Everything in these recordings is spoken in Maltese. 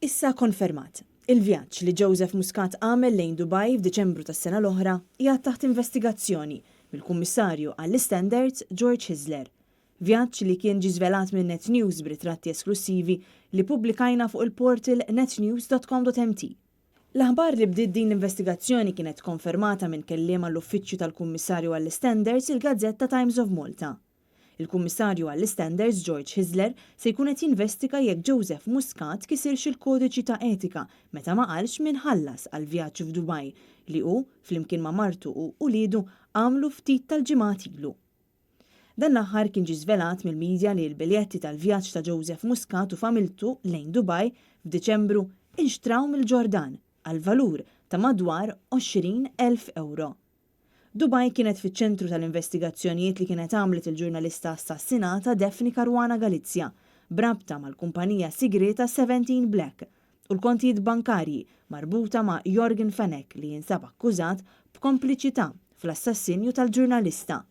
Issa konfermat. Il-vjaġġ li Joseph Muscat għamel lejn Dubai f'Diċembru tas-sena l-oħra qiegħed taħt investigazzjoni mill-Kummissarju għall-Istandards George Hyzler. Vjaġġ li kien ġie żvelat minn Net News b'ritratti esklussivi li ppubblikajna fuq il-portal netnews.com.mt. L-aħbar li bdiet din l-investigazzjoni kienet konfermata minn kelliem għall-Uffiċċju tal-Kummissarju għall-Istandards il-gazzetta Times of Malta. Il-Kummissarju għall-Istandards George Hyzler se jkun qed jinvestiga jekk Joseph Muscat kisirx il-kodiċi ta' etika meta ma qalx min ħallas għall-vjaġġ f'Dubai li hu, flimkien ma' martu u uliedu, għamlu ftit tal-ġimgħat ilu. Dan l-aħħar kien ġie żvelat mill-midja li l-biljetti tal-vjaġġ ta' Joseph Muscat u familtu lejn Dubai f'Diċembru inxtraw mill-Ġordan għal valur ta' madwar 20,000 ewro. Dubai kienet fiċ-ċentru tal-investigazzjonijiet li kienet għamlet il-ġurnalista assassinata Daphne Caruana Galizia b'rabta mal-kumpanija sigrieta 17 Black u l-kontijiet bankarji marbuta ma' Yorgen Fenech li jinsab akkużat b'kompliċità fl-assassinju tal-ġurnalista.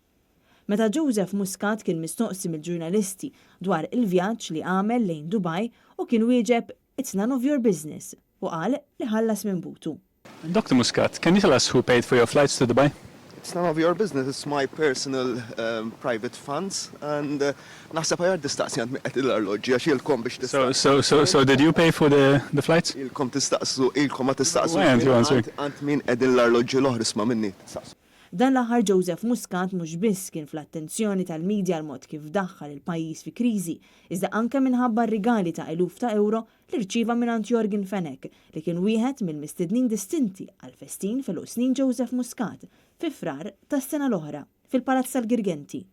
Meta Joseph Muscat kien mistoqsi mill-ġurnalisti dwar il-vjaġġ li għamel lejn Dubai u kien wieġeb "It's none of your business" u qal li ħallas minn butu. Dr. Muscat, can you tell us who paid for your flights to Dubai? It's none of your business, it's my personal private funds and naħseb aħjar tistaqsi għand min qed l-arloġġi għax ilkom biex So, so, so, so did you pay for the flights? Ilkom tistaqsu, ilkom ma tistaqsu. Why aren't you answering? Għand min qegħdin l-arloġġi l-oħra isma' minni. Tistaqsu. Dan l-aħħar Joseph Muscat mhux biss kien fl-attenzjoni tal-medja l-mod kif daħħal il-pajjiż fi kriżi, iżda anke minħabba rigali ta' eluf ta' euro li rċieva mingħand Yorgen Fenech li kien wieħed mill-mistednin distinti għal festin fil snin Joseph Muscat fi Frar tas-sena l-oħra fil-Palazz tal-Girgenti.